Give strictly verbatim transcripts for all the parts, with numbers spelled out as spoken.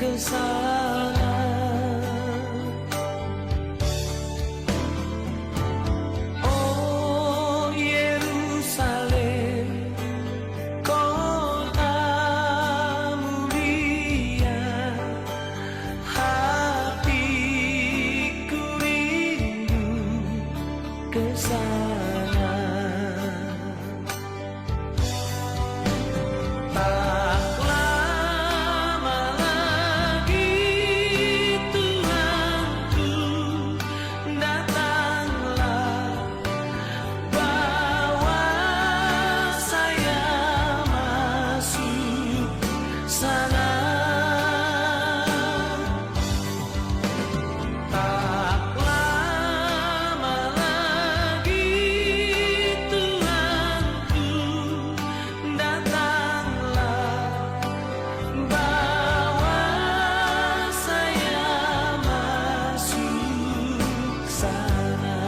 ke sana. O Yerusalem, kota mulia, hatiku rindu ke sana. Tak lama lagi, Tuhanku, datanglah, bawa saya masuk sana. Tak lama lagi, Tuhanku, datanglah, bawa saya masuk sana.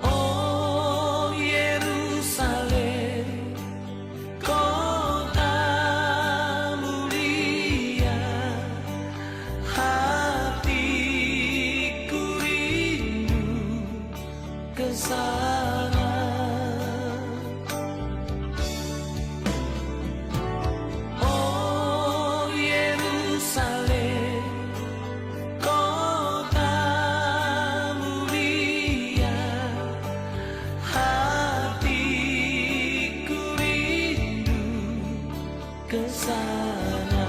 O Yerusalem, kota mulia, hatiku rindu ke sana. O Yerusalem, kota mulia, hatiku rindu ke sana.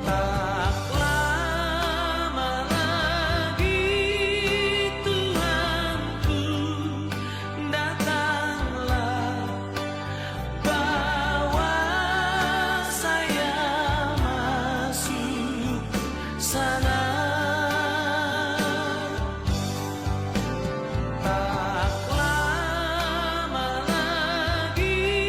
Tak lama lagi, Tuhanku, datanglah, bawa saya masuk sana. Tak lama lagi,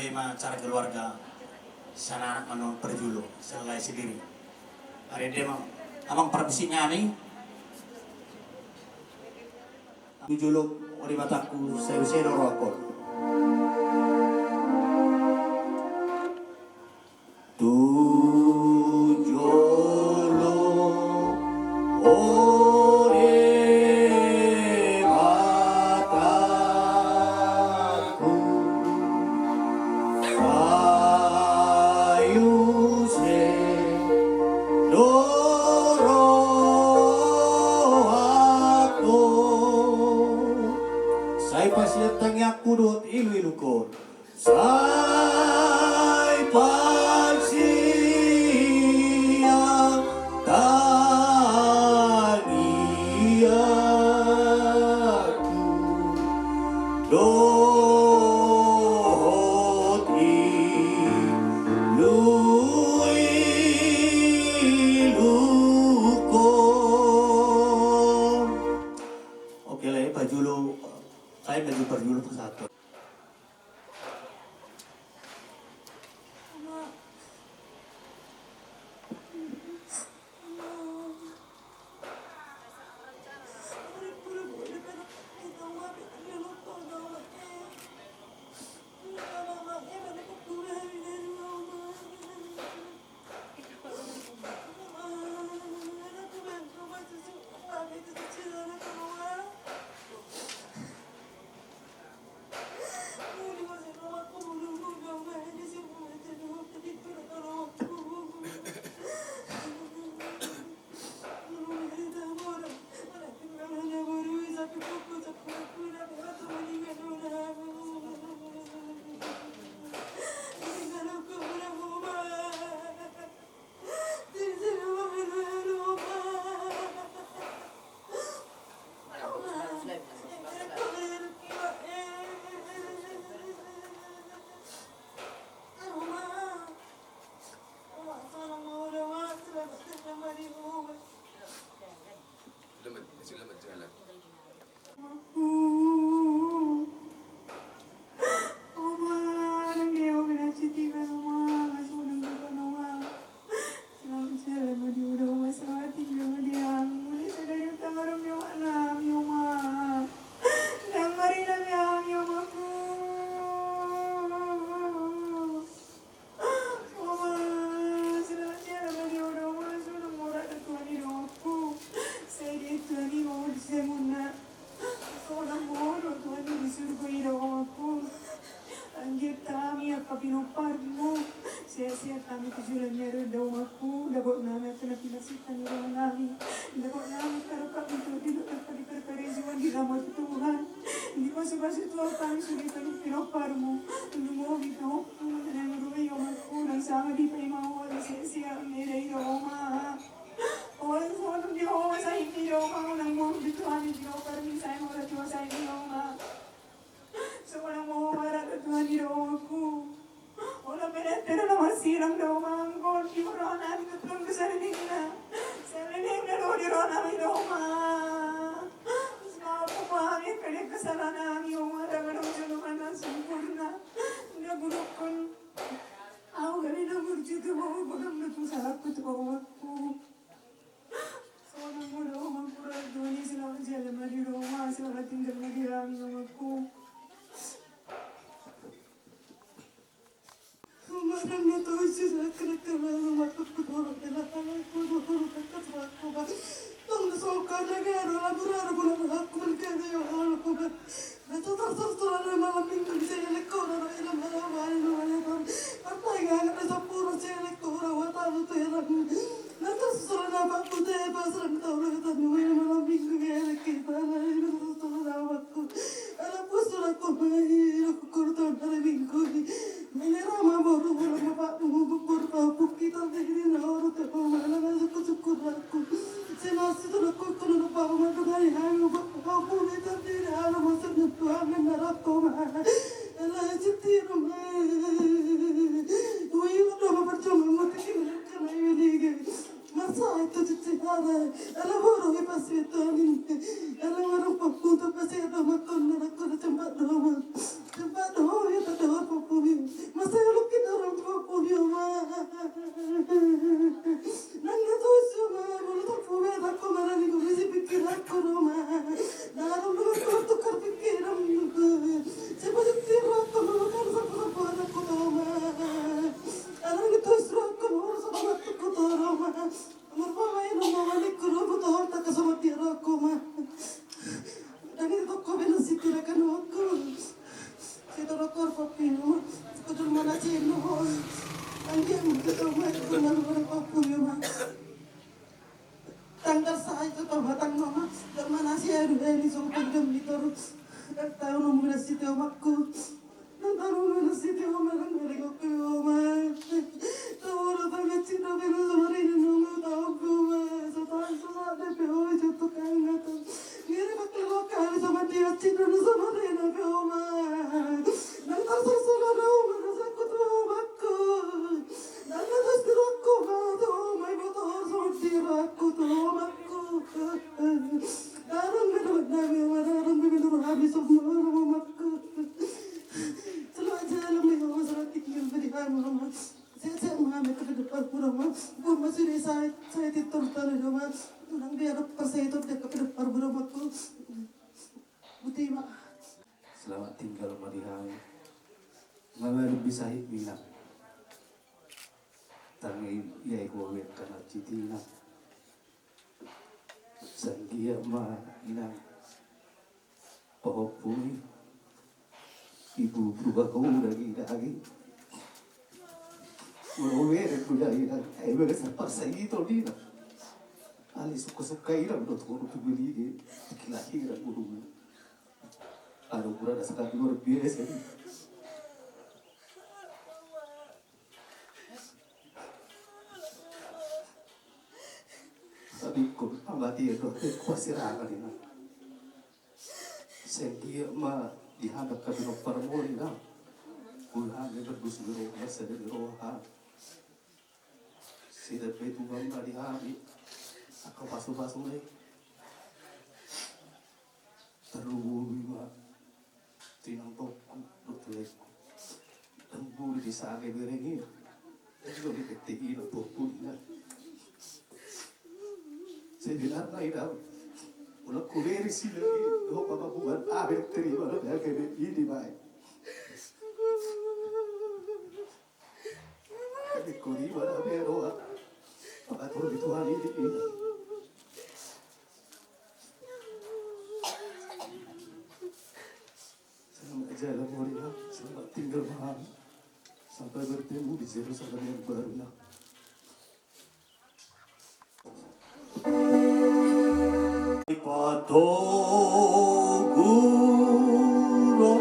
Ima acara keluarga, sian anak manang parjolo, sian lae sendiri. Ari dia amang, amang parmusik nami. Tu jolo, o Debatangku, sai use do rohangkon. Tu jolo, o Debatangku, sai use do rohangkon. Sai pasian tangiangku dohot iluilukon. Sai pasian tangiangku dohot iluilukon. Oke, lae parjolo, lae parjolo, parjolo pasahathon. Oma, nang dia, oma, nang dia, oma, nang dia, oma. Selamat jalan ma di huta, oma, selamat tinggal ma di hami. Mauliate sadari on ma di omak nami, oma. Ndang marina be hami, omakku. Oma, selamat jalan ma di huta, oma, sonang mauliate do Tuhan i do, omakku. Sai dietehon Tuhan i ma di surgo i do, omakku. Anggiat hami angka pinomparmu, sehat-sehat hami tu joloan ni ari on da, omakku. Dapot nami angka na pinarsinta ni roha nami, dapot nami angka rongkap ni tondi dohot angka di parkarejoan, diramoti Tuhan, dipasupasu Tuhan hami sude hami pinomparmu. Lumobi do, omakku, na naeng ro i, omakku, nang sanga dipaima Ho, sehat-sehat ma i da, oma. Olo songon dia, oma, sahit ni da, oma, unang muruk do Tuhan i, di ompar ni sai mora tua sahit ni da, oma. Songon dia, oma, rata Tuhan i da, omakku. Olo pe na tera na marsirang da, oma, anggo di roha nami tu Tuhan do salelengna. Salelengna do di roha nami da, oma. Selamat hami pede kesalahan nami, oma, dang adong jolo na sempurna. Nda gunukkon. Au gabe na burju tu ho, godang do tu salahku tu ho, omakku. Sonang molo, omakku, rata Tuhan i, selamat jalan ma di huta, oma, selamat tinggal ma di hami, omakku. Oma, dang na tau ise sangkarakkara, omakku, tu ho, rata Tuhan i, tu ho, rata Tuhan i, oma. Tong do songkar na garo, labu raro, guna rohangku, mangkari, oma, oma. Na so tarsurat-surat na malam minggu di selek ho, rara, ina, mara, mara, mara, mara. Partai nganga na sampuru selek ho, rara, wata, tu, ina. Na tarsurat na bambu te, pasrang tau, rara, tanu, ina, malam minggu, selek kita, na, ina, tarsurat na bambu. Ala pusu na ko mai, ina, kukur, tau, malam minggu. Mele ra ma boru, boru ma bambu, bubur, bambu, kita, te, ina, oru, te, pamala, na, suku, suku, ra. Sinasi tu na kukun na baru ma dungani hami, omakku, beta tiri, ala masuk na Tuhan, na rako ma. Ala siti ma. Ui, udah ma percuma, muti kena, kena ini, ge. Masa itu cuci darah. Ala boru, pasti Tuhan ini. Ala boru, papu, tu pasti ada makan, na rako, na cempat, doma. Cempat, doma, ya, tak ada apa-apa, ge. Mas Sai tu tau batang mama, dan mana si aduh ini song pendem di toru. Dan tau nunggu nasi teo makku. Dan tau nunggu nasi teo marang dari kopi oma. Tau orang tau ngacin do belu sama ini nunggu tau gua. Sotang sotang de pe oi jatuh kangatan. Ngiri bakal lokal sama dia cin do sama ini nunggu oma. Dan tau sosok ada oma rasa kutu makku. Dan tau sosok aku ma tu oma motor sama dia aku tu oma. Darang beda nami, darang beda rohami, semua orang mamaku. Selalu aja lama ya, masalah tinggal beri mama. Saya saya mama ke depan pura ma. Gua masih di saya, saya tidur tanah mama. Tulang dia ada pas saya itu dia ke depan pura maku. Buti ma. Selamat tinggal ma di hami. Mama lebih sahit bilang. Tangi ya ibu wek kana citina. Sanggiat ma inang pahompu i, ibu berubah kau daging daging. Molo were kuda inang, ai bere sapar saito dina. Ale suka suka inang dot kono tu beli de, kelahiran bulu. Aduh kurang ada sangat luar biasa. Tapi kok amati ya doh, kok sirana dina. Senggia ma dihadak ka pinompar mori na. Bulan ni berdus di roha, sada di roha. Sida pe tugang na di hami. Angka pasu-pasu na i. Tarlumobi ma. Tinang tokku, dohot tuaku. Dang buri di sage bereng i. Dang buri di pete i na tokku na. Sebenarna i dau. Ulang kuberi sida i. Dohot pamakuan. Ah, bereng terima lo. Dang kebe i di bae. Kebe kuri wala bero. Pakatur di Tuhan i di. Selamat jalan Moria, selamat tinggal Mahal. Sampai bertemu di Yerusalem yang baru nak. Ipatogu ro.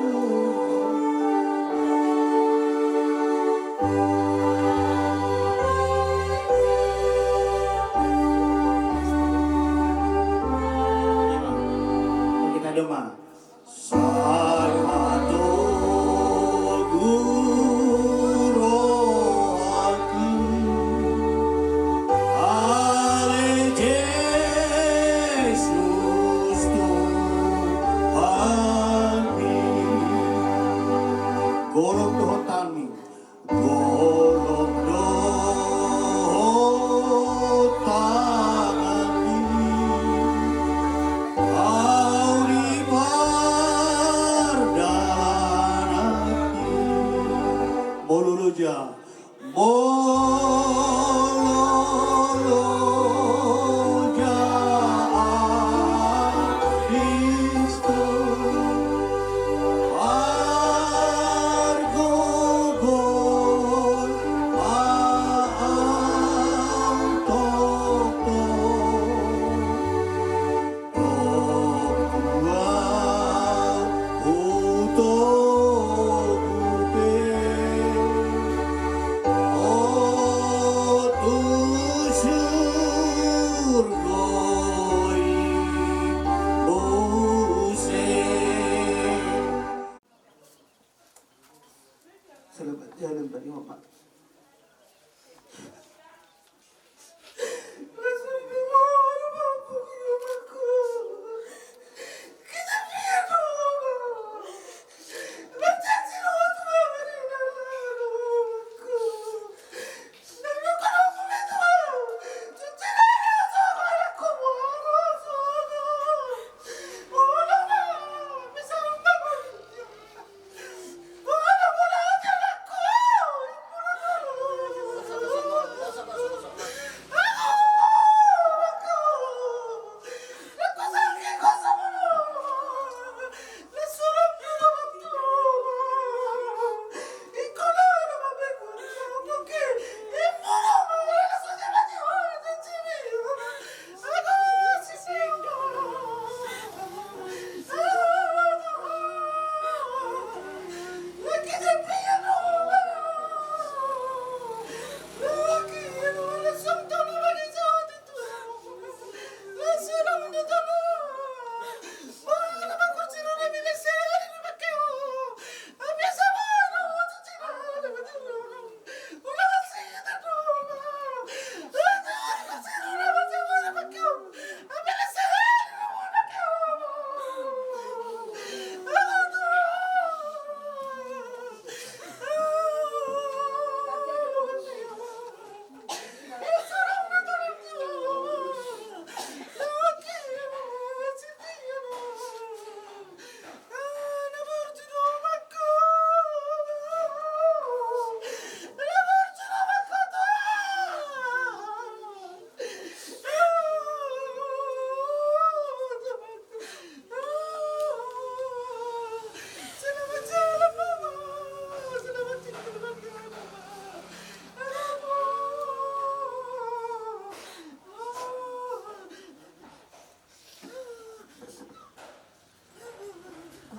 Kita doma. Salvador guru aku, ale Jesus Tuhanmi. Golok dohot tangi. Golok dohot tangi. Au di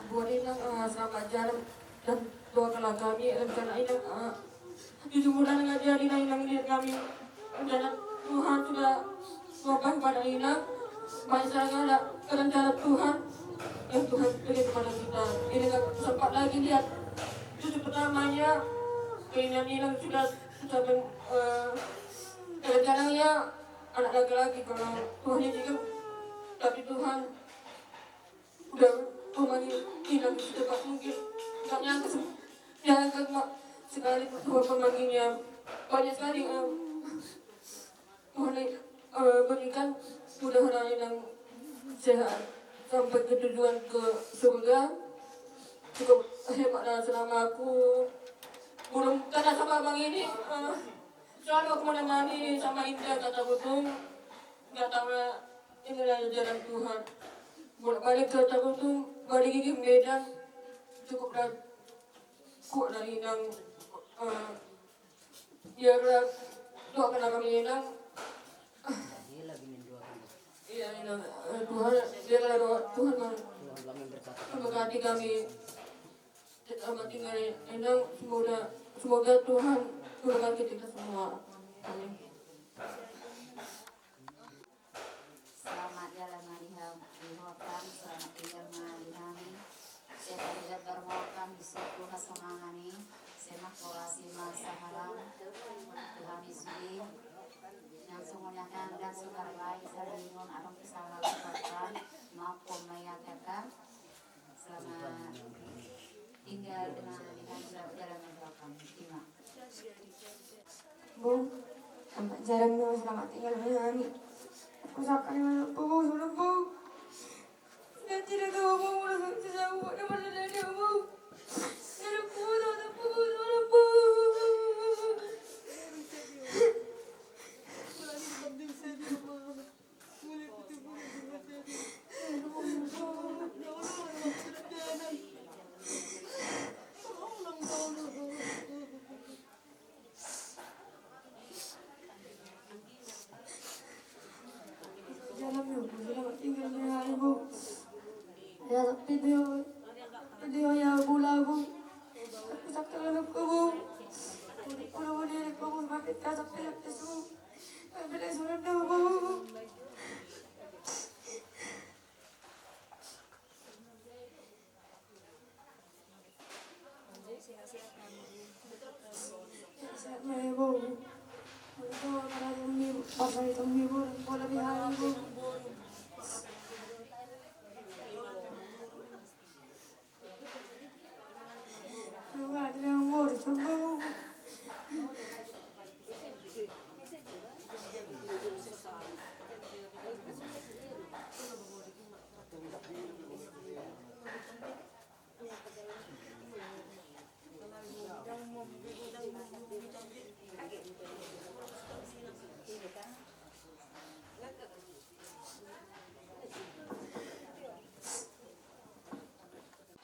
Buat inang, eh, selamat jalan dan doakanlah kami rencana inang, eh, di jumlah dengan jadi inang, inang lihat kami. Rencana Tuhan sudah wabah pada inang. Masih ada rencana Tuhan yang Tuhan beri kepada kita. Ini nggak sempat lagi lihat cucu pertamanya. Keinginan inang sudah mencapai, eh, rencananya anak laki-laki kalau Tuhan ini kan, tapi Tuhan udah memanggil inang secepat mungkin. Nggak nyangka se-, nyangka ma-, sekali Tuhan memanggilnya. Banyak sekali, eh, Tuhan, eh, berikan mudah-mudahan inang sehat sampai ke tujuan ke surga. Cukup hebat lah selama aku belum kenal sama abang ini, eh, selalu aku menemani sama Indah kata Kutung. Nggak tahu ya, inilah jalan Tuhan. Bolak-balik ke Tarutung, balik lagi ke Medan. Cukup dah, kuat dah inang, eh, biarlah doakan kami inang. Iya inang, eh, Tuhan, biarlah doa Tuhan mem-, memberkati kami. Selamat tinggal inang, semoga, semoga Tuhan memberkati kita semua. Amin. Selamat jalan ma di hami, di hotang, selamat tinggal ma di hami. Sai tajabar hotang di situ hasonangan i, sai mangkorasi ma sahalam tu hami sude. Nang songon i angka dan sonarbai saringon adong tu sahalam tu hotang, maupun ma i angka. Selamat tinggal dengan, dengan segala macam. Terima. Bung, selamat jalan, Bung. Selamat tinggal dengan kami. Aku sakali mana, Bung, sudah, Bung. Sudah tidak tahu, Bung, udah susah, Bung, udah pada dari, Bung. Tidak, Bung, tidak, Bung, tidak, Bung. Jalan, Bung. Selamat tinggal, Bung. Ya, tapi dia, dia ya, Bung. Aku sakit, Bung. Aku, Bung, dia, Bung, sakit, Bung.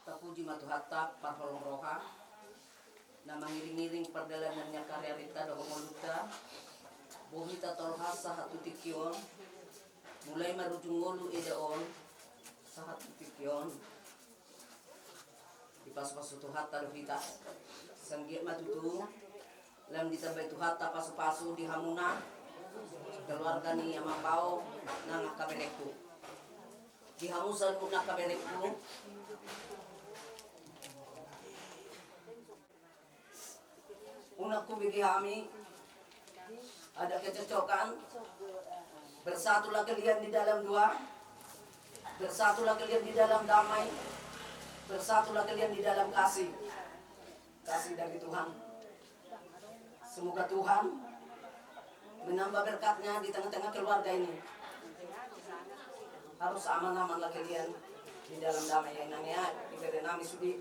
Tapuji ma Tuhanta parholong roha, na mangiring-iring pardalanan ni angka ari-arinta dohot ngolunta, bohi tatolhas sahat tu tingki on, mulai marujung ngolu eda on sahat tu tingki on. Dipasu-pasu Tuhanta do hita. Sanggiat ma tutu lam ditambai Tuhanta pasu-pasu di hamuna, keluarga ni amang bao nang angka berengku. Di hamu saluhutna angka berengku. Unang hubege hami ada kecocokan. Bersatulah kalian di dalam doa. Bersatulah kalian di dalam damai. Bersatulah kalian di dalam kasih. Kasih dari Tuhan. Semoga Tuhan menambah berkat-Nya di tengah-tengah keluarga ini. Harus aman-amanlah kalian di dalam damai, ya inang, ya. Ibere nami sude.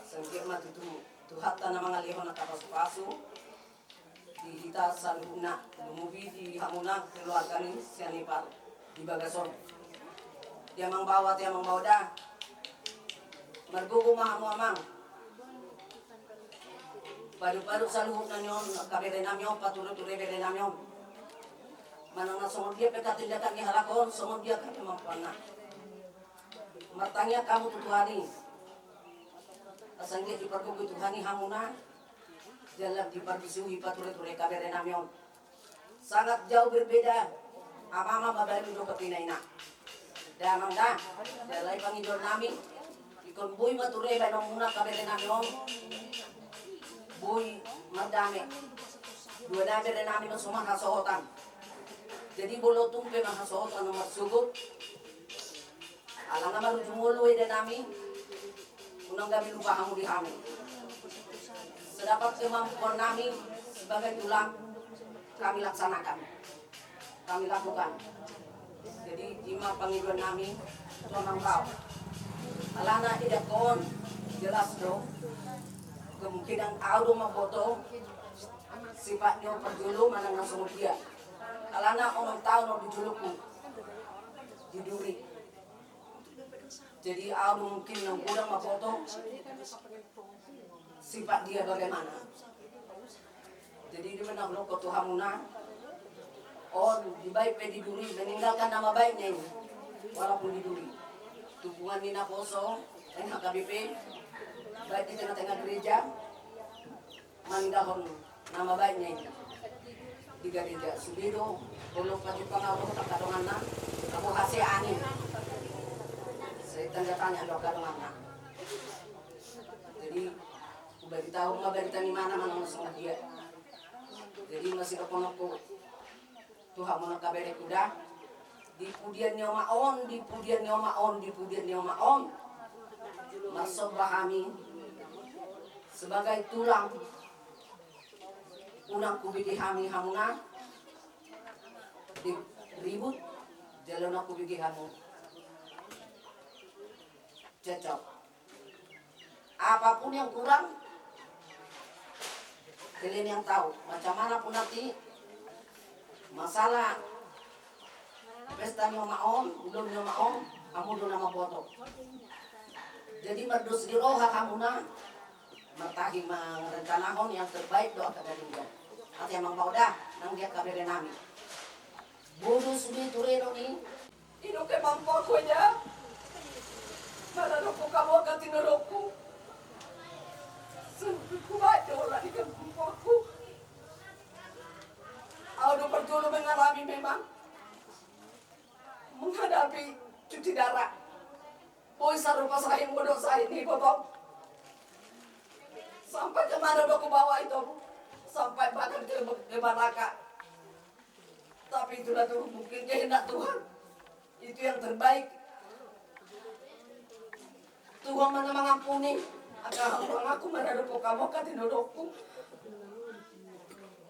Sanggiat ma tutu Tuhanta na mangalehon angka pasu-pasu di hita saluhutna, lumobi di hamuna keluarga ni Sianipar di bagasan on. Di amang bao, di amang bao da. Margogo ma hamu amang. Padu-padu saluhutna ni on angka bere nami on, pature-ture bere nami on. Manang na songon dia pe angka tindakan ni halak on, songon dia angka kemampuanna. Martangiang hamu tu Tuhan i. Asa anggiat dipargogoi Tuhan i hamuna, jala diparbisuhi pature-ture kaberenami on. Sangat jauh berbeda amang-amang, bapak-bapak, dohot ina-ina. Damang da, jala i pangidoannami, ingkon boi ma ture baenonmuna kaberenami on, boi mardame. Dua na berenami na so marhasohotan. Jadi molo tung pe marhasohotan na marsogot, alana marujung ngolu edanami, unang gabe lupa hamu di hami. Sedapat kemampuannami sebagai tulang, kami laksanakan, kami lakukan. Jadi ima pangidoannami tu amang, bau. Alana edangkon jelas do, kemungkinan au do mamboto sifat ni on parjolo manang na songon dia. Alana onom taon on di jolongku di duri. Jadi au do mungkin na godang mamboto sifat dia bagaimana. Jadi di mana lo tu hamuna on, di baik pe di duri, meninggalkan nama baiknya ini. Walaupun di duri, dukungan ni naposo, N H K B P, baik di tengah-tengah gereja, maninggalhon nama baiknya ini di gereja. Sude do, molo paju pangaruh angka donganna, anggo hasean i. Sai tanda tanya do angka donganna. Jadi hubarita ma barita ni mana manang songon dia. Jadi masidohononku tu hamuna kabereku da, di pudian ni omak on, di pudian ni omak on, di pudian ni omak on, marsomba hami sebagai tulang. Unang hubege hami hamuna di ribut, jala unang hubege hamu cekcok. Apapun yang kurang, kalian yang tahu. Macam mana pun nanti masalah pesta ni omak on, ulaon ni omak on, hamu do na mamboto. Jadi mardos ni roha hamuna, martahi mangarencanahon yang terbaik do angka na denggan. Ate amang, bau da, nang di angka berenami. Bodo sude ture do ni. Ido ke mamporku eda. Mana do ku kamu angka tinodongku. Sungguh ku baik do olah di kampungku. Au do parjolo mengalami memang menghadapi cuci darah. Boi sarupa sahit modok sahit ni botong. Sampai ke mana do ku bawa itu? Sampai bahkan ke, ke Baraka. Tapi itulah tuh mungkin kehendak Tuhan. Itu yang terbaik. Tuhan ma na mangampuni. Angka hamu, angka marado po kamu angka tinodongku.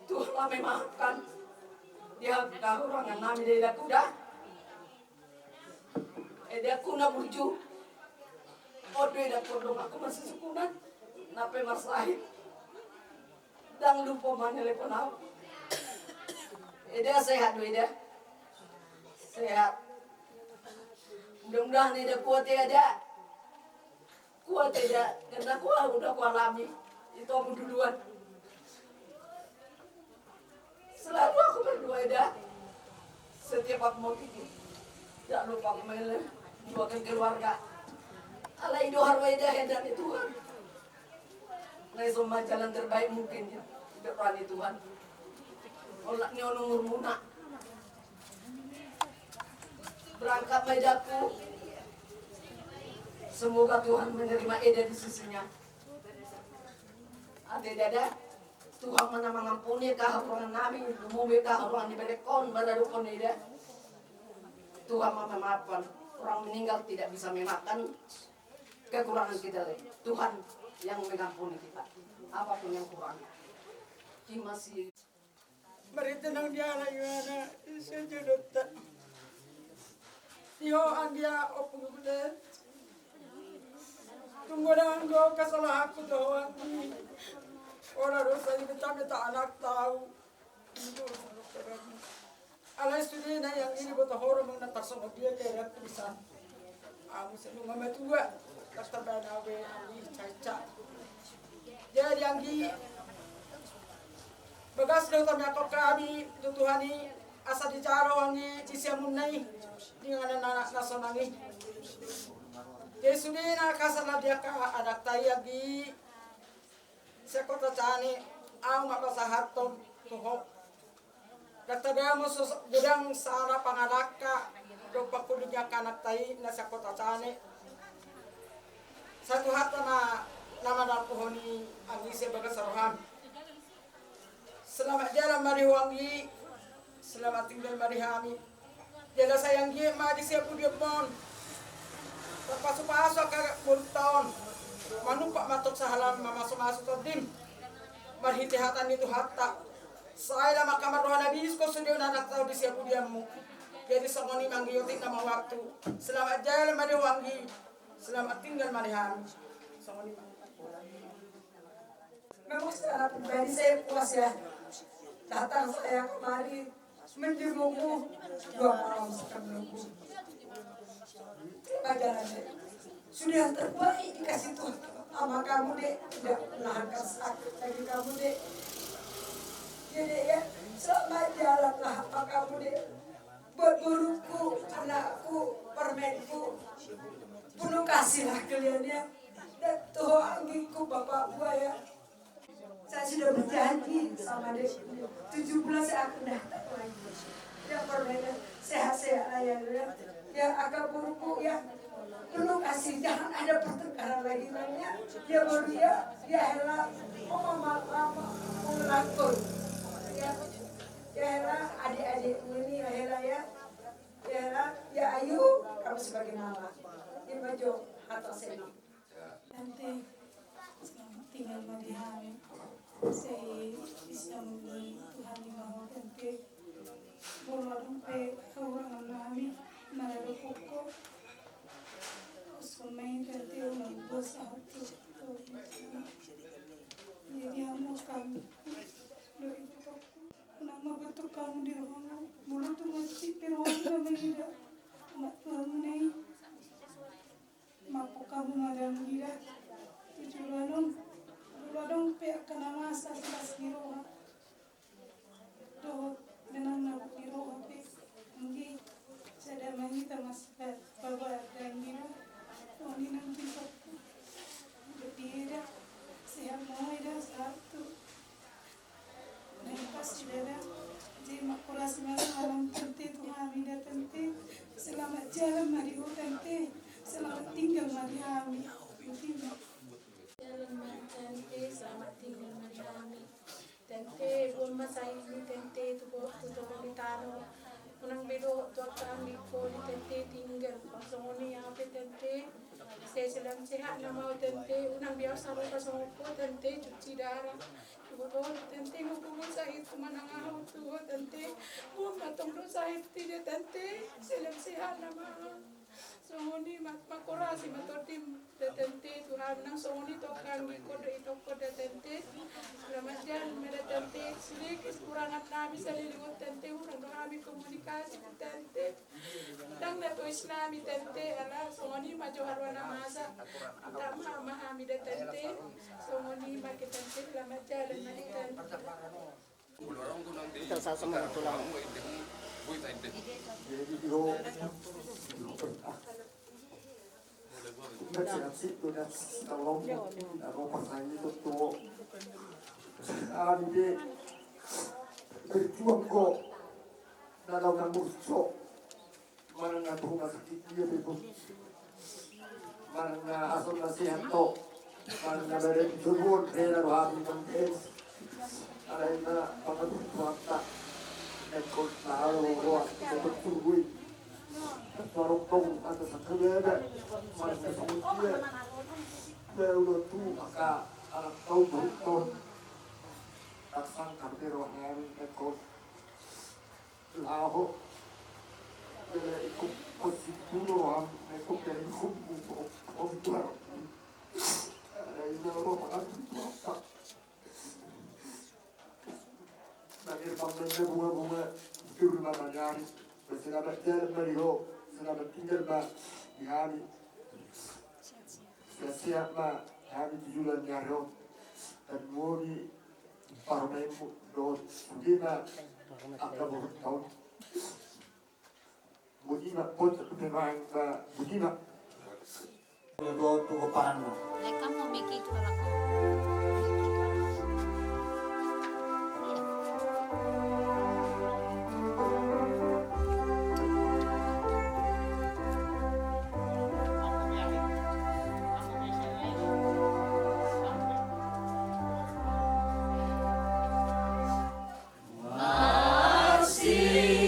Tuhan ma memaafkan. Dia kahurangan nami dari dakuda. Eda ku na burju. Odo eda ku dong aku masih sukunan. Nape marsahit. Dang lupa manelpon au. Eda sehat do eda. Sehat. Mudah-mudahan eda kuat ya eda. Kuat eda. Karena kuat udah ku alami. Itu aku duluan. Selalu aku berdoa eda. Setiap aku mau tidur, tidak lupa aku mendoakan keluarga. Alai doa ro eda, eda ni Tuhan. Nai somba jalan terbaik mungkin ya. Doa ni Tuhan. Olah ni on umurmuna. Berangkat ma edaku. Semoga Tuhan menerima eda di sisinya. Ate dada. Tuhan ma na mangampuni kahurangan nami, lumobi kahurangan ni berekkon, maradophon ida. Tuhan ma memaafkan. Orang meninggal tidak bisa memaafkan kekurangan kita lagi. Tuhan yang mengampuni kita. Apapun yang kurang. Ima si. Marhite nang diala Yohana, ise jodotta. Io anggia ompung gule. Tung godang do kesalahanku tu ho anggi. Ora dosa i, betah-betah anak tau. Alai sude na i anggi, diboto ho do manang tarsongon dia keadaanku di sana. Ahu muse nunga matua, tarbaen au be anggi, caca. Jadi anggi, bagas do tamiangkon hami tu Tuhan i, asa dijalo anggi di siamunna i, di inganan anak na sonang i. Jadi sudena kasala di angka anakta i anggi, sian Kota Cane, ahu ma pasahathon tu ho. Ndang tadamot so godang sala pangalangka dohot pangkuling ni angka anakta i na sian Kota Cane. Sai Tuhanta ma na manalpuhon i anggi sian bagasan roham. Selamat jalan ma di ho anggi. Selamat tinggal ma di hami. Jala sai anggiat ma di siapudianmon tarpasupasu angka borunta on. Manumpak ma antong sahalak mamasumasu tondim marhite hata ni Tuhanta. Sai lam angka marroha na biskon sude anakta on di siapudianmu. Jadi songon i ma anggi, otik nama waktu. Selamat jalan ma di ho anggi. Selamat tinggal ma di hami. Songon i ma. Memang secara pribadi saya puas ya, datang saya kemari menjengukmu dua malam sekali. Terima jalan, Dek. Sudah terbaik dikasih Tuhan sama kamu, Dek. Tidak melahirkan sakit bagi kamu, Dek. Ya, Dek, ya. Selamat jalan lah sama kamu, Dek. Buat boruku, anakku, permenku. Penuh kasih lah kalian ya. Dan tuh anggingku bapak gua ya. Saya sudah berjanji sama dia. Tujuh belas saya akan datang lagi. Ya permen, sehat-sehat lah ya, ya. Ya, angka boruku ya. Penuh kasih, jangan ada pertengkaran lagi namanya. Ya boru ya, ya hela, oh mama, mama, mau melakon. Ya, ya hela, adik-adik ini ya hela ya. Ya, ya, ayo, kamu sebagai mama. Ini baju atas ini. Tante, selamat tinggal ma di hami. Sai bisa muni Tuhan ni maho tante. Molo adong pe kekurangan nami, na dapot ho. Usul main tante, unang bos ahu tu. Jadi amu kami. Doi tu. Unang mabutuh kamu di rohamu, molo tung mancit di rohamu na mangida. Amat Tuhan muna i. Mampu kamu madang ida. Tujuan on, molo adong pe angka na masa silas di roha. Dohot benang na di roha pe. Anggi, sada ma hita mas, ba, ba, ba, dang ida. Oni nang di roha. Di ida. Sehat ma ho ida, satu. Nah, pas sudah ada. Jadi, mak kurasi masalah tante tu hami da tante. Selamat jalan ma di ho tante. Selamat tinggal ma di hami. Tinggal. Jalan ma tante, selamat tinggal ma di hami. Tante, buat masa ini tante tu bo, tu toko di tano. Unang bedo tu angka anggi ho ni tante tinggal. Pas songon i ape tante. Sai selam sehat nama ho tante. Unang biasa rupa songon ho tante cuci darah. Iboto tante, ngopulun sahit manang aha tu ho tante. Buat matong do sahit tida tante. Selam sehat nama. Songon i ma, makorasi ma tondim da tante tu hami nang songon i tongkang i kodo i tongko da tante. Selamat jalan ma da tante. Siliki sikurangan nami salilingon tante, unang do hami komunikasi tu tante. Ndang na tois nami tante, ala songon i ma jo haruana masa. Minta maaf ma hami da tante. Songon i ma ke tante, selamat jalan ma di tante. Kita sama tulang. Jadi, yo. Nasi, nasi, tu nasi, tolong. Aku pasang itu tuh. Ade, berjuang kok. Dalam nang burjo. Manang na tu rumah sakit dia bebo. Manang na asal na sehat to. Manang na badan jobon, rela rohami mengkes. Alai na pangadu kuata. Engkau tahu roa, kita berturui. Barong tong, ada sakabada. Manang na sehat dia. Dia udah tu, maka anak tahu beruntung. Taksang kami rohami, engkau. Laho. Jala ingkon pasimpulu roham, ingkon ingkon ingkon. Ada ina roha pangantuk tu apa. Nangir pangdanda bunga-bunga. Juru mama nyari. Selamat jalan ma di ho. Selamat tinggal ma di hami. Sehat-sehat ma hami tu joloan ni ari on. Dan moni parumaenmu dohot sude ma angka borunta on. Boti ma, boti ma, boti ma. Dohot tu pomparanna. Lek hamu miki tu halak on. Iya.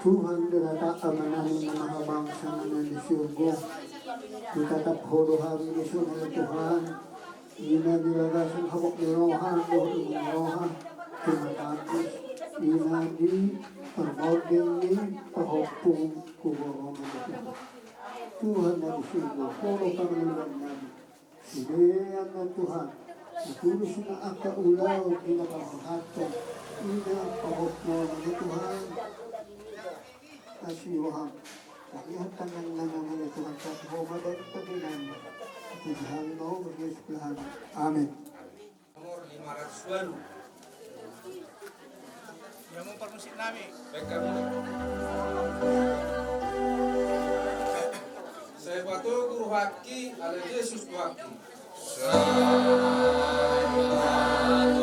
Tuhan Debata Amanami na mahabangsa na di surgo, ditatap Ho do hami dison ale Tuhan, ina di bagasan habot ni roha dohot inum ni roha, terima kasih, ina di parmonding ni pahompu kuborom ale Tuhan. Tuhan na di surgo, Ho do pangalualuan nami. Sude annon Tuhan, na tulus ma angka ulaon na pasahathon, ina pahompu ale Tuhan. Asi roham, kami hatanan nama ale Tuhan, tapi Ho ma baen pake nama. Puji hami ma Ho, bergerak hami. Amin. Nomor lima ratus walu. Ia ma parmusik nami. Baik, kami. Sai patogu rohangki ale Jesus Tuhanki. Sai patogu rohangki ale Jesus Tuhanki.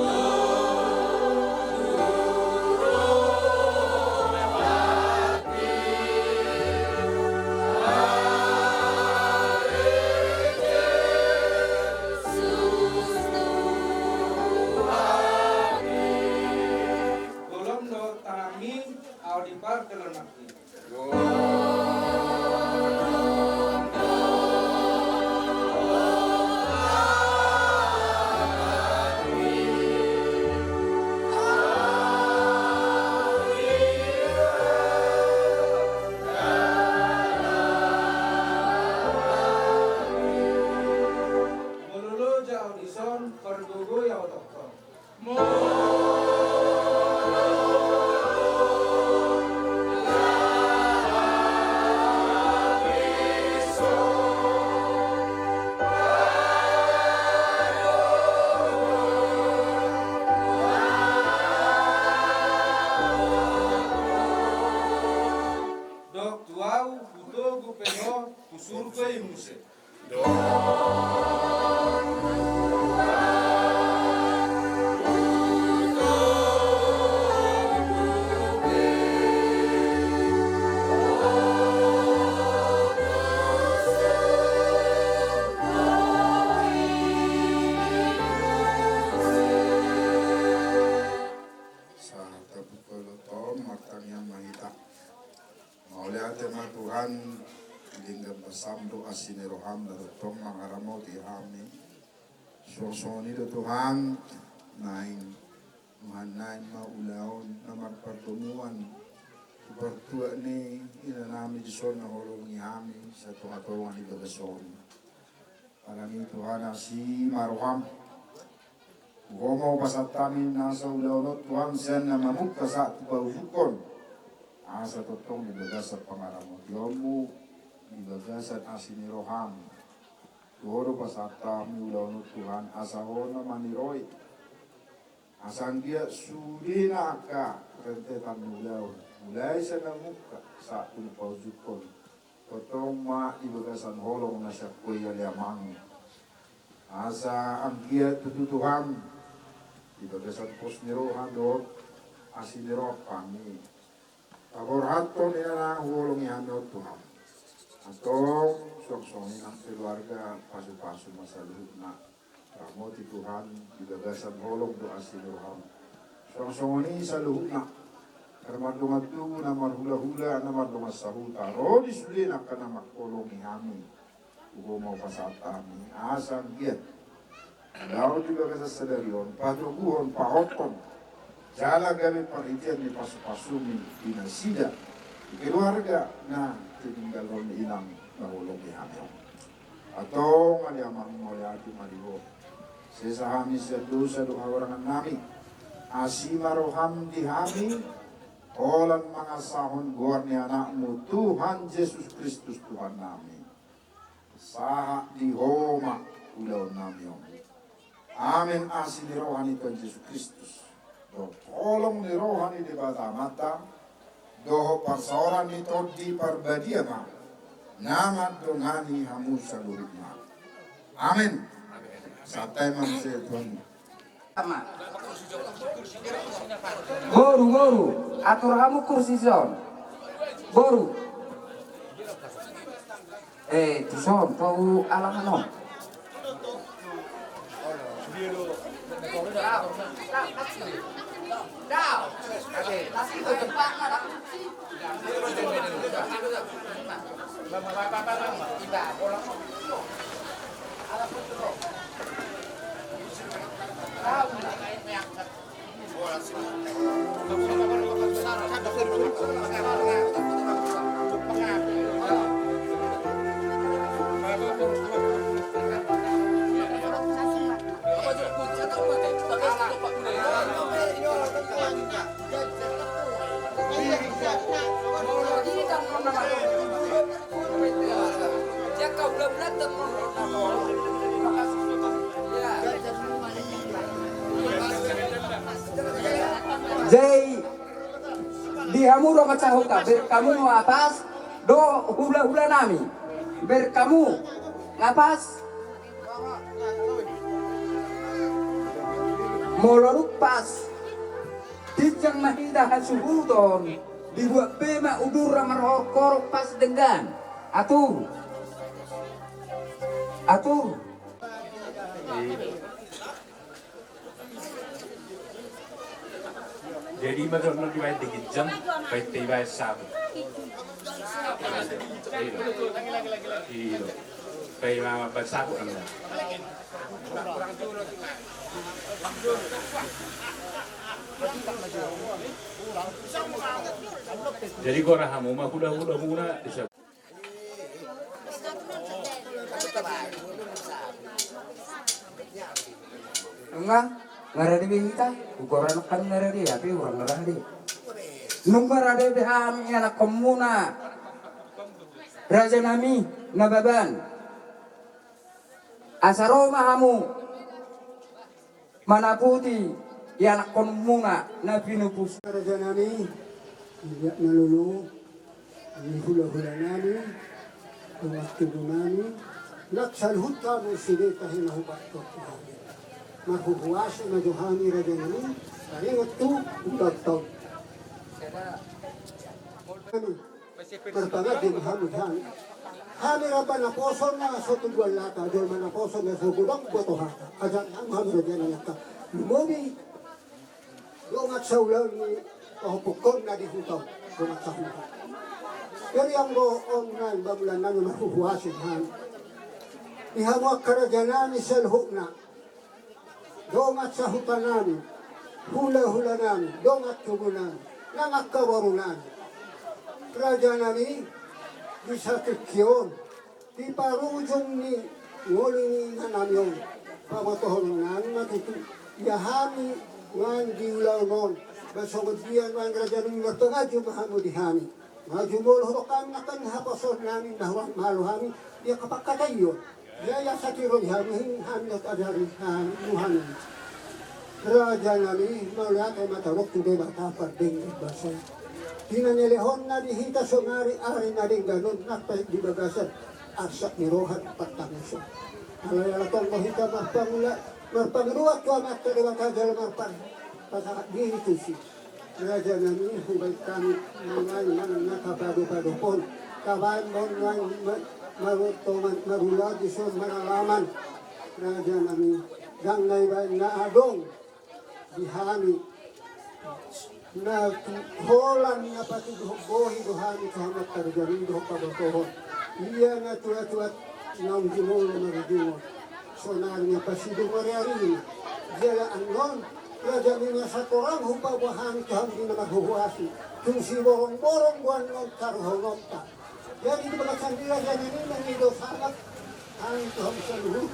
Golom do tanganmi, ahu di pardalananki. Molo loja ahu dison, pargogoi ahu tongtong. Dok tu ahu, hutogu pe ho tu surgo i muse. Sahat tabuka ulaonta on, martangiang ma hita. Mauliate ma Tuhan, di denggan basam dohot asi ni roham na tongtong mangaramoti hami. Suang songon i do Tuhan, naeng nuaeng ma ulaon na marpardomuan tu partuat ni inanami dison na huoloi hami sian tongatonga ni bagas on. Alani i Tuhan, asi ma roham. Tu Ho ma hupasahat hami nasa ulaon on Tuhan, sian na mamungka sahat tu paujungkon. Asa tongtong di bagasan pangaramotionmu, di bagasan asi ni roham. Tu Ho do pasahat hami ulaon on Tuhan, asa Ho na maniroi. Asa anggiat sudena angka rentetan ni ulaon, mulai sian na mamungka sahat tu na paujungkon, tongtong ma di bagasan holong na sian Ho i ale Amang. Asa anggiat tutu Tuhan, di bagasan pos ni roha dohot asi ni roham hami paborhathon inanami na huoloi hami on Tuhan. Antong suang songon i nang keluarga, pasupasu ma saluhutna. Ramoti Tuhan, di bagasan holong dohot asi ni roham. Suang songon i saluhutna, na mardongan tubu, na marhulahula, na mardongan sahuta, ro di sudena angka na mangholongi hami. Tu Ho ma hupasahat hami, asa anggiat ulaon di bagasan sadari on, patoguhon, pahothon, jala gabe parhitean ni pasupasumi di nasida, di keluarga na tininggalhon inang na huoloi hami on. Antong ale Amang, mauliate ma di Ho. Sesa hami sian dosa dohot hahurangannami. Asi ma roham di hami, holan mangasahon goar ni Anakmu, Tuhan Jesus Kristus, Tuhannami. Sahat di Ho ma ulaonnami on. Amen. Asi ni roha ni Tuhan Jesus Kristus, dohot holong ni roha ni Debata Amanta, dohot parsaoran ni Tondi Parbadia ma na mandongani hamu saluhutna. Amen. Santabi ma muse, Tuhan. Boru, boru, atur hamu kursi son. Boru. Eh, tuson, tu alangan on. Jadi di hamu dongan sahuta, ber hamu nga pas do hulahula nami, ber hamu nga pas. Molo dung pas, ginjang ma hita hasuhuton, dibuat be ma udur na marhorhor pas denggan. Atur. Atur. Jadi ima do na dibaen di ginjang, baen pe ibaen sapu. Iyo. Iyo. Pe ima baen sapu namanya. Jadi gora hamu ma hulahula muna di sapu. Nunga, nga rade be hita, ugoran kan nga rade, tapi hurang rade. Nunga rade be hami anakhonmuna, raja nami Nababan. Asa ro ma hamu manaputi ianakhonmuna na pinupus. Raja nami, liat na lolo ni hulahula nami, dongan tubu nami, nang saluhut hamu sude tahe na hupasahat tu hami. Marhuhuasi ma jo hami raja nami, taringot tu ulaon taon. Nami. Marpanganju ma hamu di hami. Hami ramba naposo na so tubuan lata, jolma naposo na so godang boto hata. Ajari hamu, hamu raja ni angka. Lumobi dongan saulaon ni pahompuhon na di huta on, dongan sahuta. Jadi anggo on nai bamulan nami marhuhuasi hami. Di hamu angka raja nami saluhutna. Dongan sahuta nami, hulahula nami, dongan tubu nami, nang angka boru nami. Raja nami, di satingki on, di parujung ni ngolu ni inanami on, pabotohon nami ma tutu, ia hami nuaeng di ulaon on, ba songon dia nuaeng raja nami marpanganju ma hamu di hami. Nga jumolo hudok hami nangkin haposoon nami na hurang malo hami di angka pangkataion. Ia ia satiro di hami, hami dohot ajari hami, nuaeng. Raja nami, mauliate ma tadok tu Debata pardenggan basa i. Di na nilehonna di hita sonari ari na denggan on nang pe di bagasan arsak ni roha partangiso. Alai ala tong do hita marpangula, marpangidoan tu Amanta Debata jala marpasahat diri tusi. Raja nami, hubaen hami manang na tapadopadophon, tabaen ma on nuaeng ma-, marutongan marulaon dison maralaman. Raja nami, ndang na ibaen na adong di hami na tu holan na patuduhon bohi do hami tu hamu angka raja nami dohot pabotohon. Ia na tuatua naung jumolo marujungon. Sonari na pasidung ariarina. Jala annon, raja nami, na satorang hupaboa hami tu hamu di na marhuhuasi. Tung siborongborong do annon taruhononta. Jadi di bagasan i raja nami mangido sangap hami tu hamu saluhut.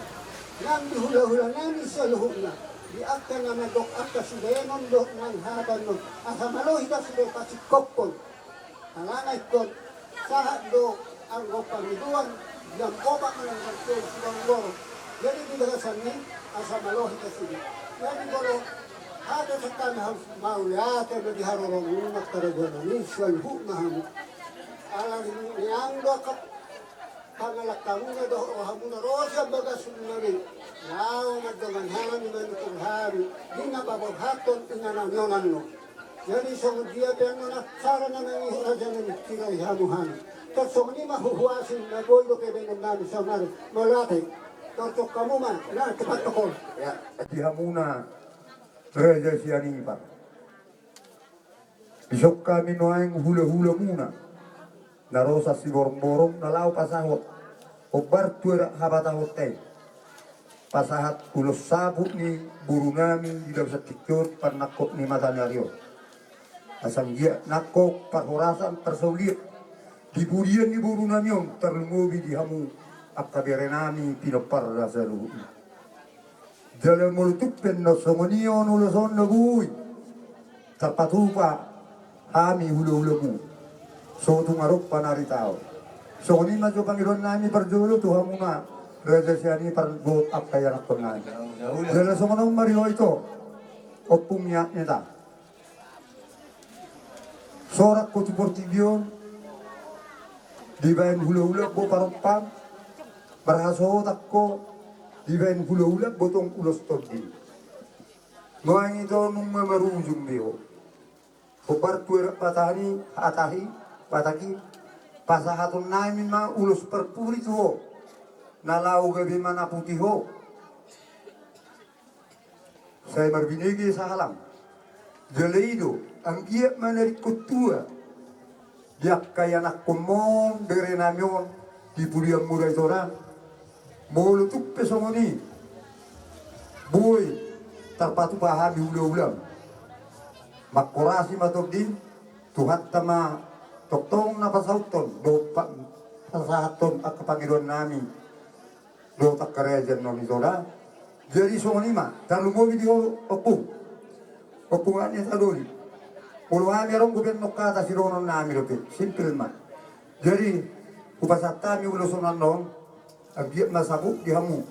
Nang di hulahula nami saluhutna. Di angka na mandok angka sibaenon dohot nang hata annon. Asa malo hita sude pasingkophon. Alana ingkon sahat do anggo pangidoan jam opat manang jam tolu siborongborong. Jadi di bagasan i asa malo hita sude. Jadi molo hata sangkami hamu, mauliate ma di haroromuna angka raja nami, saluhutna hamu. Ala ni an do angka pangalangkamuna dohot rohamuna ro sian bagasmuna be. Laho mandongan hami manutur hami di na paborhathon inanami on annon. Jadi songon dia pe annon acara na mangihut raja nami, tirai hamu hami. Tar songon i ma huhuasi na boi dope baenon nami saonari. Mauliate. Torjok hamu ma na cepat tokol. Ya. Di hamuna raja Sianipar. Dison hami nuaeng hulahulamuna. Na ro sian Siborongborong na laho pasahat hombar tu adat habatahonta i, pasahat ulos saput ni borunami di labusan tingki on, parnangkok ni mata ni ari on. Asa anggiat nangkok parhorasan parsaulian di pudian ni borunami on, tarlumobi di hamu angka berenami pinomparna saluhutna. Jala molo tung pe songon i on ulos on na boi tarpatupa hami hulahulamu, so tung adong panaritaon. Songon i ma jo pangidoannami parjolo tu hamuna raja sian i, parbohot angka ianakkonnami. Jala songon on ma di ho ito, ompung ni anak ni ta. Sorak ho tu portibi on dibaen hulahula, bo, parompan, marhasohotan ho dibaen hulahula, bo, tong ulos tondi. Nuaeng ito nunga marujung be ho. Hombar tu adat Batak i, Batak i, Batak i, pasahatonnami ma ulos parpudi tu ho, na laho gabe manaputi ho. Sai marbinege sahalam. Jala i do, anggiat ma na ringkot tua di angka ianakkonmu on, berenami on, di pudianmu da ito da. Molo tung pe songon i, boi tarpatupa hami hulahulam. Manghorasi ma tondin, Tuhanta ma tongtong na pasauthon dohot pa-, pasahathon angka pangidoannami dohot angka raja annon, ito da. Jadi songon i ma, tarlumobi di ho ompung, ompung anak ni ta doli. Molo hami adong dope annon hata, sidohononnami dope, simpel ma. Jadi hupasahat hami ulos on annon, anggiat ma saput di hamu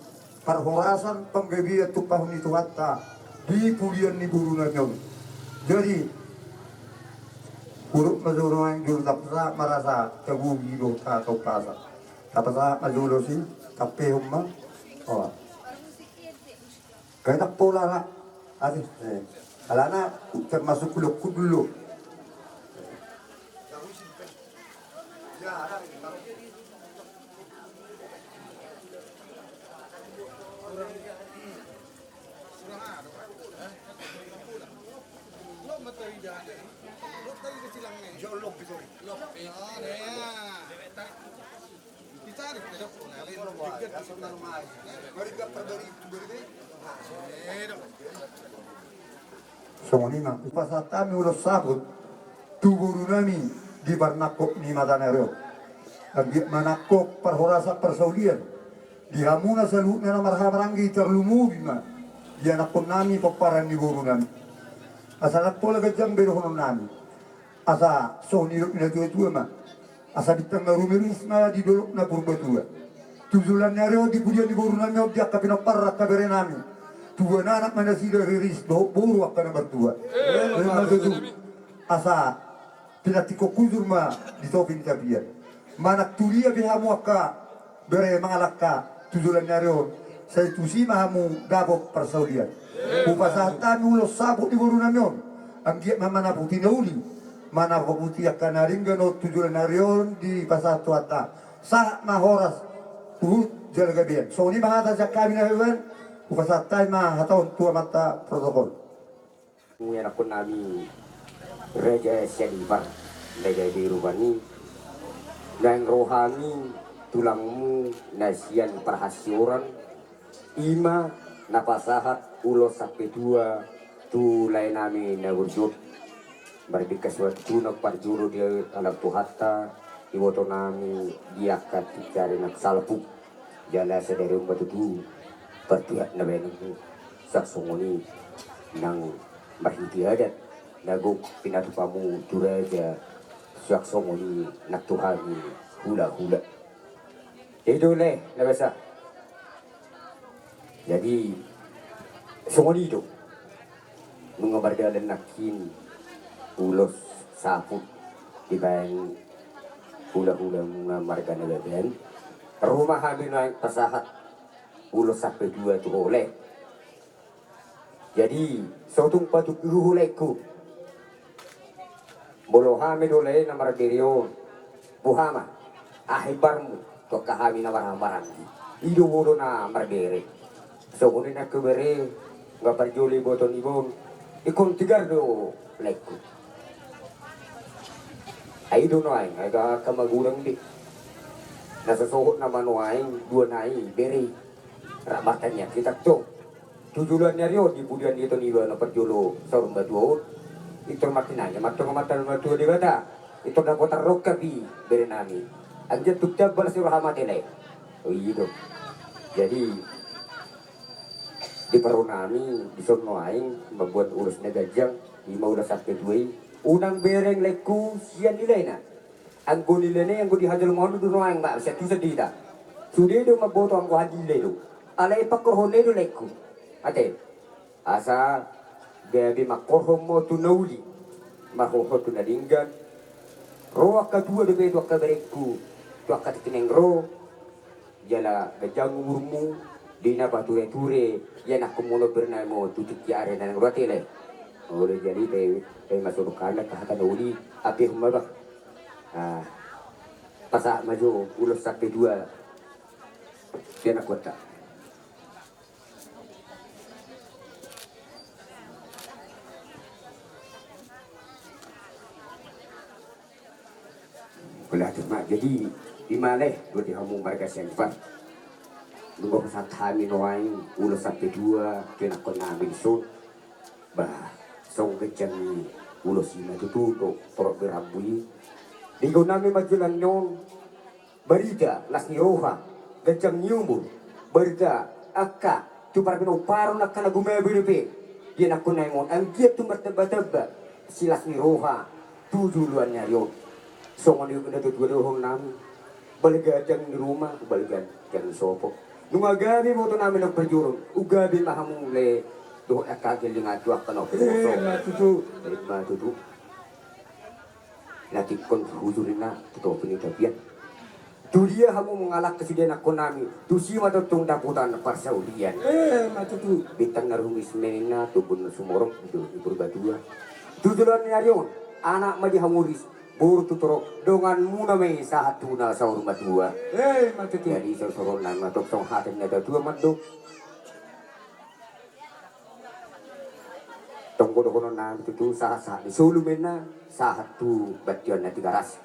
parhorasan, panggabean, tumpahon ni Tuhanta di pudian ni borunami on. Jadi hudok ma jo nuaeng jolo tapasahat ma, asa tagohi do hata umpasa. Tapasahat ma jolo, si tampehon ma. Oh. Gaetan pola ra. Ate, eh. Alana termasuk hulahulangku dulu. Songon i ma hupasahat hami ulos saput tu borunami di parnangkok ni mata ni ari on. Anggiat ma nangkok parhorasan parsaulian di hamuna saluhutna na marhahamaranggi, tarlumobi ma di anakkonnami, pomparan ni borunami. Asa ndang pola ganjang be dohononnami. Asa songon nidok ni natuatua ma, asa bintang na rumiris ma di dolok na Purbatua. Tu joloan ni ari on di pudian ni borunami on, di angka pinompar angka berenami, tubuan anak ma nasida, riris dohot boru angka na martua. Ima tutu. Asa pinantikhon hujur ma di topi ni tapian. Manang tu dia pe hamu angka bere mangalangka tu joloan ni ari on, sai tusi ma hamu dapot parsaulian. Hupasahat hami ulos saput di borunami on, anggiat ma manaputi na uli, manaputi angka na denggan on tu joloan ni ari on dipasahat Tuhanta. Sahat ma horas, huhut jala gabean. Songon i ma hata sian hami na hewan, hupasahat hami ma hata on tu amanta protokol. Ianakkonnami raja sian Ipar, na gabe rupani, naeng ro hami tulangmu na sian Parhansihoran, ima na pasahat ulos sampe tua tu laenami na burju on. Marbingkas ma tutu nang parjolo di halak Tuhanta, ibotonami di angka tingki ari nang salpu. Jala sadari on ma tutu partuhat na baenonmu, suang songon i nang marhite adat na gok pinatupamu tu raja, suang songon i nang tu hami hulahula. I do lae na basa. Jadi songon i do. Nunga mardalan nangkin ulos saput dibaen hulahulamuna marga Nababan. Ro ma hami nuaeng pasahat ulos sampe tua tu ho lae. Jadi so tung patunggi ho laengku. Molo hami do lae na marbere on, boha ma, aha imbarmu tu angka hami na marhahamaranggi? I do boru na marbere. Songon i nangkin bere, nunga parjolo iboto niba on, ingkon tigar do laengku. Ai do nuaeng, ai ga angka magodang be. Na so sohot nama nuaeng, dua nai, bere i. Rap martangiang hita tong. Tu joloan ni ari on, di pudian ni ito niba na parjolo saur matua on. Pintor martinangi ma antong amanta na martua Debata. Pintor dapotan rongkap i, bere nami. Anggiat tung tamba las ni roha ma ate lae. O i do. Jadi, di parro nami, dison nuaeng, mamboan ulos na ganjang, ima ulos sampe dua i. Unang bereng laengku sian nilaina. Anggo nilaina i anggo di hajolmaon do nuaeng, ba, sian tusan di hita. Sude do mamboto anggo hanilai do. Alai pangkorhon i do laengku. Ate. Asa gabe mangkorhon ma tu na uli, marhorhon tu na denggan. Ro angka tua dope tu angka berengku, tu angka tingki naeng ro. Jala ganjang umurmu, di na pature-ture ianakhonmu on bere nami, tu tingki ari na naeng ro ate lae. Olo, jadi pe, pe masuk kana ka hata na uli, ape homa bah. Ah, pasahat ma jo ulos sampe dua. Ianakhonta. Jadi, ima lae, berarti hamu marga Sianipar. Nunga pasahat hami nuaeng ulos sampe dua tu ianakhon nami dison. Bah, songon ganjang ni ulos i ma tutu, do, torop be rambu i. Denggan nami ma joloan on. Barita las ni roha, ganjang ni umur, barita angka tu parpinomparon angka na gumabe dope di ianakhon nami on, anggiat tung martamba-tamba silas ni roha tu joloan ni ari on. Songon i do na tutu dohonon nami, balga ganjang ni ruma, balga ganjang ni sopo. Nunga gabe boto nami na parjolo on, gabe ma hamu lae dohot angka gellingan tu angka na umposo. Ima tutu. Ima tutu. Na tingkon hujur ninna, tu topi ni tapian. Tu dia hamu mangalangka sude ianakhon nami, tusi ma tongtong dapotan parsaulian. Ima tutu. Bintang na rumiris ma ninna, tumbun na sumorop, di Purbatua. Tu joloan ni ari on, anak ma di hamu ris, boru tu torop, donganmuna ma i sahat tu na saur matua. Ima tutu. Jadi sorsoron nami ma tong songon hata ni na tua-tua mandok. Tong do dohonon nami tutu sahat-sahat ni solu ma ninna, sahat tu bontean na Tigaras.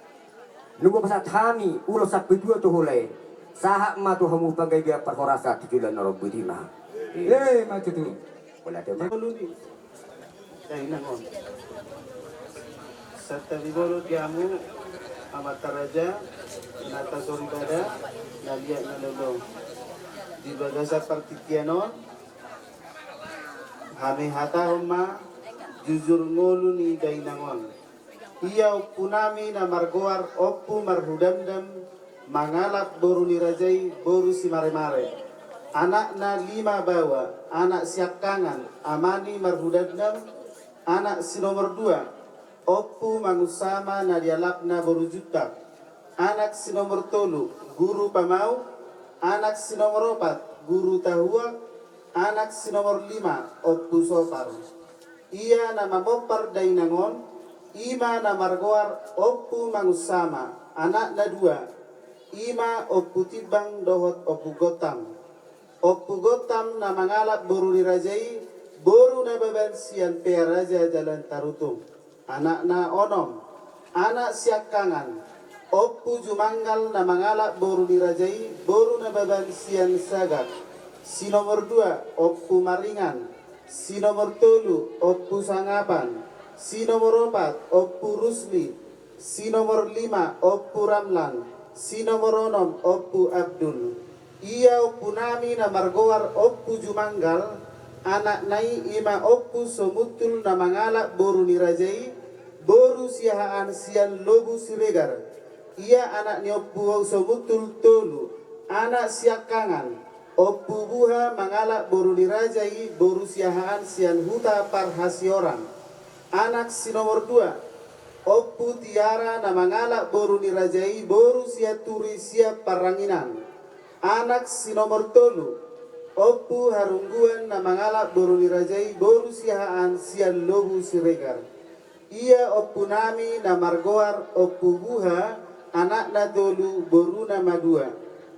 Nunga pasahat hami ulos sampe dua tu ho lae, sahat ma tu hamu panggabean parhorasan tu joloan na rombo i, ima. Ima tutu. Bola tema. Dainang on. Santabi bolon di hamu amanta raja, inanta soripada, na liat na lolo. Di bagasan partingkian on, hami hatahon ma jujur ngolu ni dainang on. Ia ompu nami na margoar Ompu Marhudamdam mangalap boru ni raja i boru Simaremare. Anakna lima baoa, anak siangkangan, amani Marhudamdam, anak si nomor dua, Ompu Mangunsama na dialapna boru Juntak. Anak si nomor tolu, Guru Pamau. Anak si nomor opat, Guru Tahuak. Anak si nomor lima, Ompu Sopar. Ia na mamompar dainang on, ima na margoar Ompu Mangunsama, anakna dua, ima Ompu Timbang dohot Ompu Gontam. Ompu Gontam na mangalap boru ni raja i, boru Nababan sian Pea Raja Jalan Tarutung. Anakna onom, anak siangkangan, Ompu Jumanggal na mangalap boru ni raja i, boru Nababan sian Sagak. Si nomor dua, Ompu Maringan. Si nomor tolu, Ompu Sangapan. Si nomor opat, Ompu Rusli. Si nomor lima, Ompu Ramlan. Si nomor onom, Ompu Abdul. Ia ompu nami na margoar Ompu Jumanggal, anakna i ima Ompu Somuntul na mangalap boru ni raja i, boru Siahaan sian Lobu Siregar. Ia anak ni Ompu Somuntul tolu, anak siangkangan, Ompu Buha mangalap boru ni raja i, boru Siahaan sian huta Parhasiorang. Anak si nomor dua, Ompu Tiara na mangalap boru ni raja i, boru Sianturi sian Parranginan. Anak si nomor tolu, Ompu Harungguan na mangalap boru ni raja i, boru Siahaan sian Lobu Siregar. Ia ompu nami na margoar Ompu Buha, anakna tolu, boruna ma dua.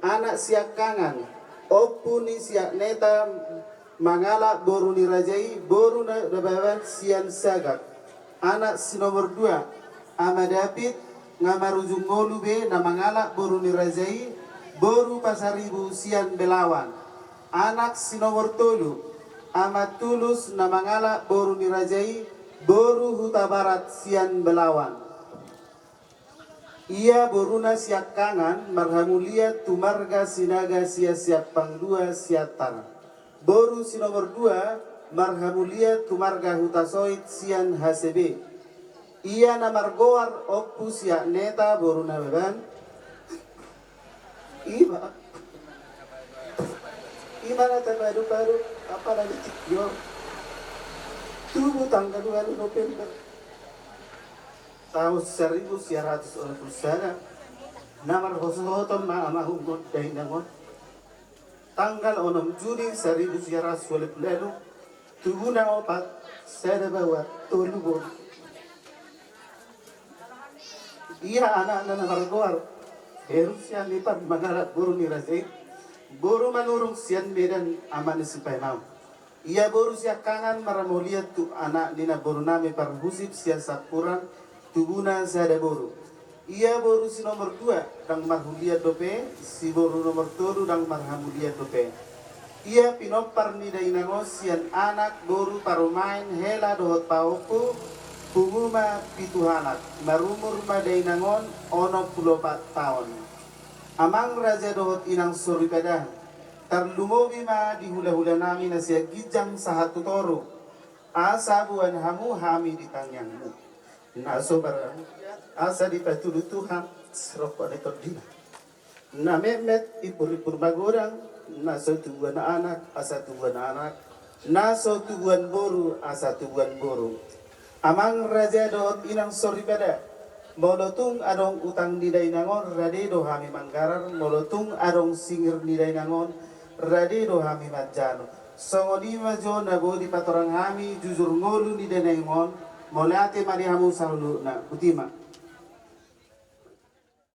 Anak siangkangan, Ompu ni Siakneta mangalap boru ni raja i, boru Nababan sian Sagak. Anak si nomor dua, Ama David, Nga marujung ngolu be na mangalap boru ni raja i, boru Pasaribu sian Belawan. Anak si nomor tolu, Amantulus na mangalap boru ni raja i, boru Hutabarat sian Belawan. Ia boruna siangkangan marhamulian tu marga Sinaga sian Siampang Dua Siantar. Boru si nomor dua marhamulian tu marga Hutasoit sian Hasebe. Ia na margoar Ompu Siak Neta boruna baban. Ima. Ima na tapadupadup apala di tikio. Tubu tanggal ualu November taon saribu sia ratus onom pulu sada, na marhosohoton ma amahum on dainang on. Tanggal onom Juni saribu sia ratus ualu pulu ualu, tubuna opat, sada baoa, tolu boru. Ia anakna na margoar Heru sian Lipan mangalap boru ni raja i, boru Manurung sian Medan, ama ni si Paimau. Ia boru siangkangan marhamulian tu anak ni namborunami parhusip sian Sampuran, tubuna sada boru. Ia boru si nomor dua ndang marhamulian dope, si boru nomor tolu ndang marhamulian dope. Ia pinompar ni dainang on sian anak, boru, parumaen, hela dohot pahompu, pungu ma pitu halak. Marumur ma dainang on onom pulu opat taon. Amang raja dohot inang soripada, tarlumobi ma di hulahulanami na sian ginjang sahat tu toru, asa boan hamu hami di tangiangmu. Na so marhamulian asa dipatudu Tuhan sirongkop ni tondina. Na metmet impurimpur magodang, na so tubuan anak asa tubuan anak, na so tubuan boru asa tubuan boru. Amang raja dohot inang soripada, molo tung adong utang ni dainang on, rade do hami manggarar, molo tung adong singir ni dainang on, rade do hami manjalo. Songon i ma jo na boi dipatorang hami jujur ngolu ni dainang on. Mauliate ma di hamu saluhutna. Botima.